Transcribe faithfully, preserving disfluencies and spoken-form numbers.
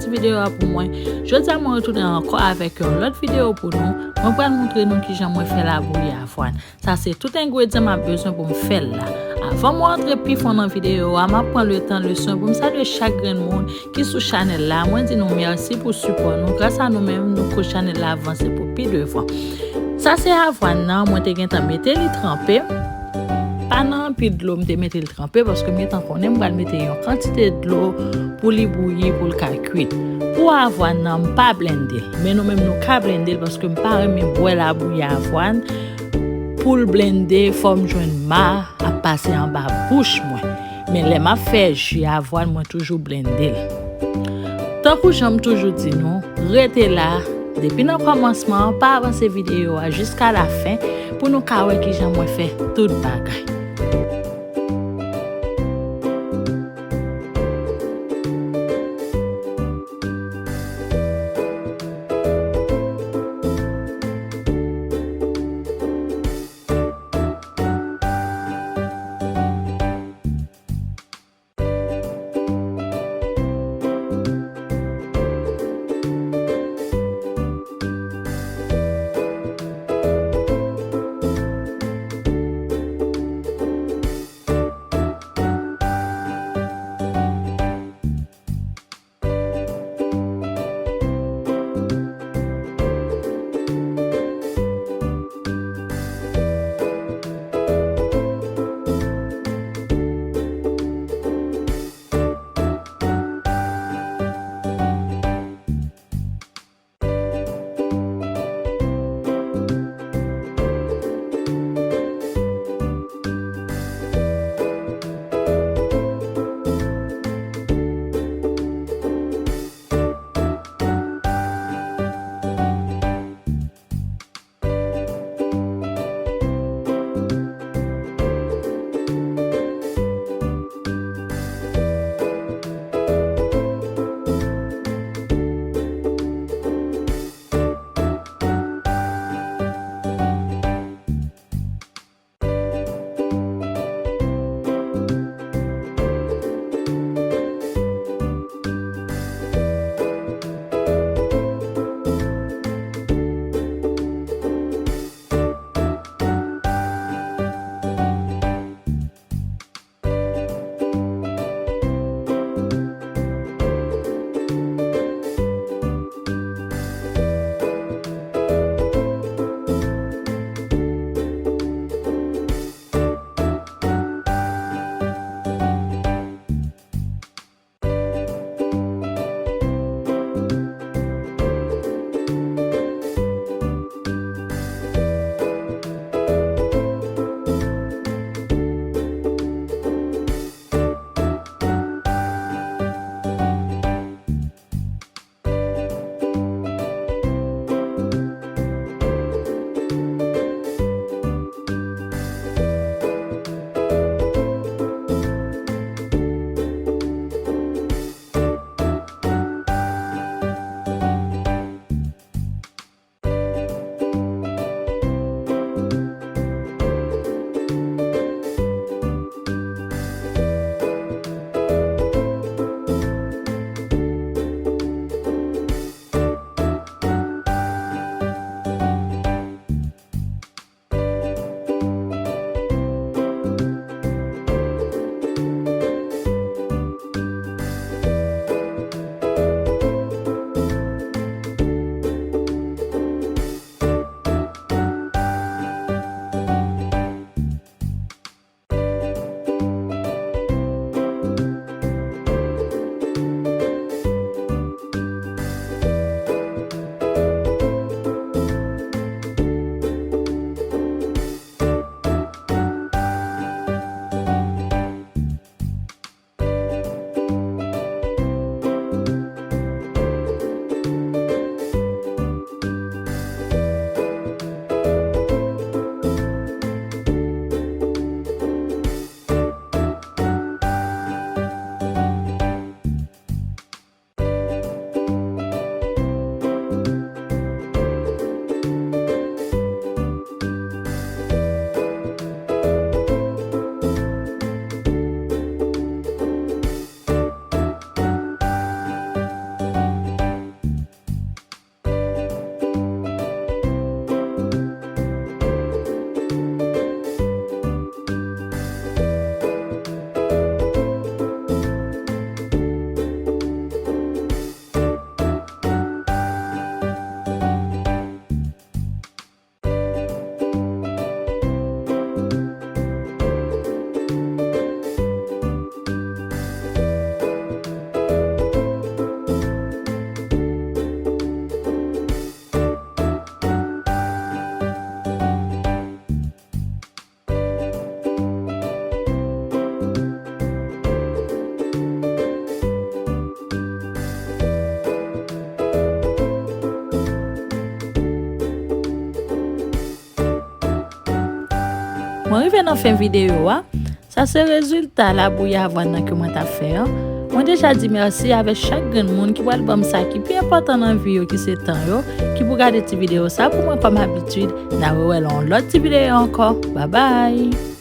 ti videyo a pou mwen. Jodi a mwen retounen ankò avèk yon lòt videyo pou nou. Mwen pral montre nou kijan mwen fè labouyi avwàn. Sa se tout engredyan m ap bezwen pou m fè l la. Avan mwen antre pi fon nan videyo a, m ap pran letan, leswen pou m salye chak grenn moun ki sou chanèl la. Mwen di nou mèsi pou sipò nou. Gras a nou menm, nou koz chanèl la avanse pou pi devan. Sa se avwàn nan, mwen te gentan mete li tranpe. Pa nan anpil dlo m te mete l tranpe, paske m gentan konnen m pral mete yon kantite dlo pou li bouyi, pou l ka kwit. Pou avwàn nan, m pa blende l. Men nou menm, nou ka blende l, paske m pa renmen bwè labouyi avwàn. Pou l blende, fò m jwenn ma ap pase anba bouch mwen. Men lè m ap fè ji avwàn, mwen toujou blende l. Tankou jan m toujou di nou, rete la, depi nan kòmansman an, pa avanse videyo a jiska lafen pou nou ka wè kijan mwen fè tout bagay. Mwen rive nan fen videyo a. Sa se rezilta labouyi avwàn nan ke mwen t ap fè an. Mwen deja di mèsi avèk chak grenn moun ki pral ban m sa ki pi enpòtan nan vi yo, ki se tan yo, ki pou gade ti videyo sa pou mwen kòm abitid. N a rewè nan yon lòt ti videyo ankò. Babay!